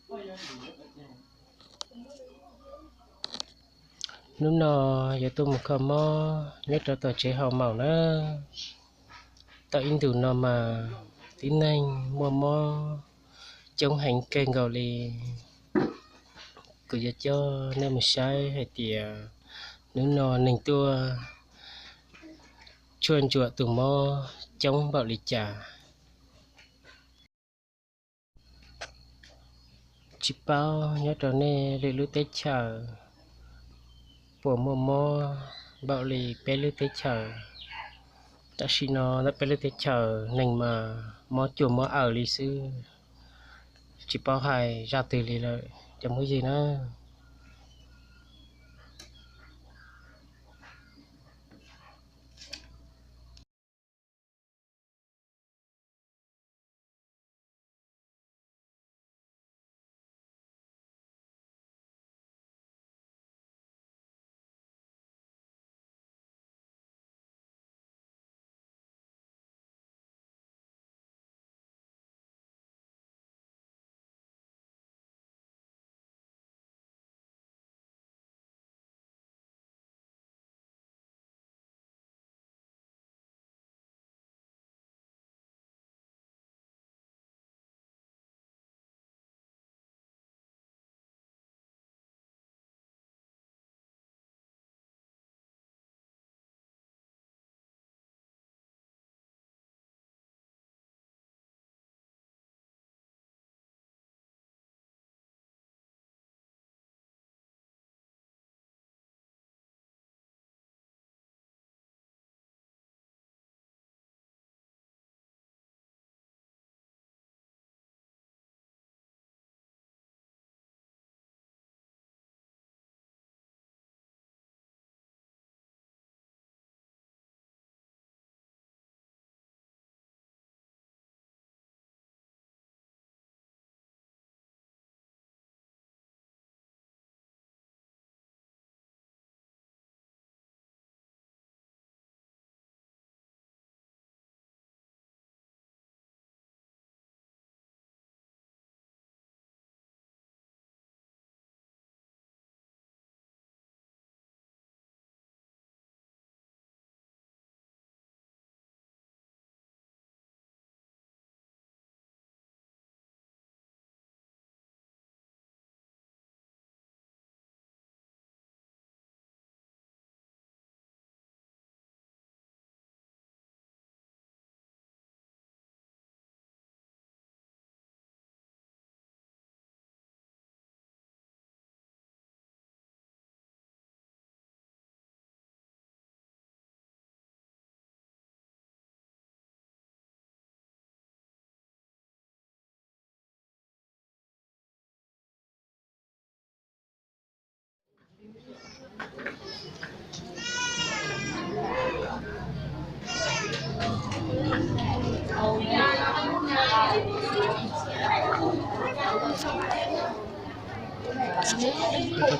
Hnub no yuav tuaj mus kho mob nyob rau tom tsev hauv maum na. Tau ib ntus no mas tib neeg muaj mob coob heev kawg nkaus li. Kuv yuav coj nej mus saib hais tias hnub no neeg tuaj tshuaj ntsuam tus mob coob npaum li cas. Tsis paub nyob rau nej lwm lub teb chaws puas muaj mob npaum li peb lub teb chaws. Tam sim no ntawm peb lub teb chaws neeg mas mob cuag mob awm li xwb, tsis paub hais zaj twg li lawm cov phooj ywg na.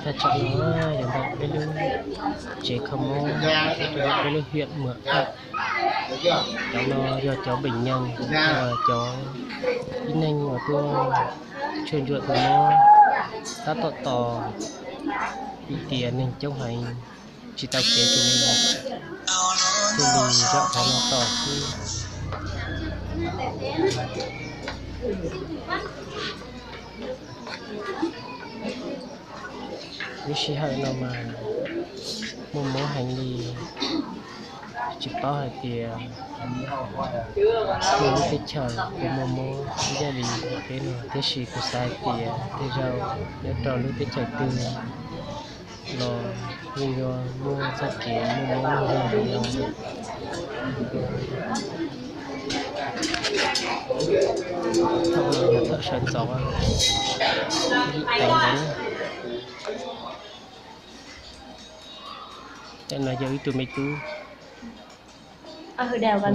Thaj tsam no yog ntawm peb lub tsev kho mob, peb lub hiam Muam Am. Cov no yog cov peem nyees, cov tib neeg uas tuaj tshuaj ntsuam tus mob tab tom tos, vim tias neeg coob heev tsis tau kev ces thiaj li zaum qhov no tos xwb. Lub sij hawm no mas muaj mob heev li, tsis paub hais tias lub teb chaws puas muaj mob ib yam li peb no, tiam sis kuv xav hais tias tej zaum nyob rau lub teb chaws twg los yeej yuav muaj txoj kev muaj mob muaj nkeeg li no. Thaum no yog thaum sawv ntxov yim teev ntawd na. Tam no yog ib tug me tub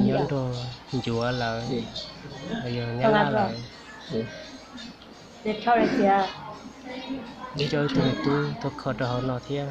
nyob nrog ncuav lawv, yog nyab laj lawv. Nws coj ib tug me tub tuaj kho rau hauv no thiab.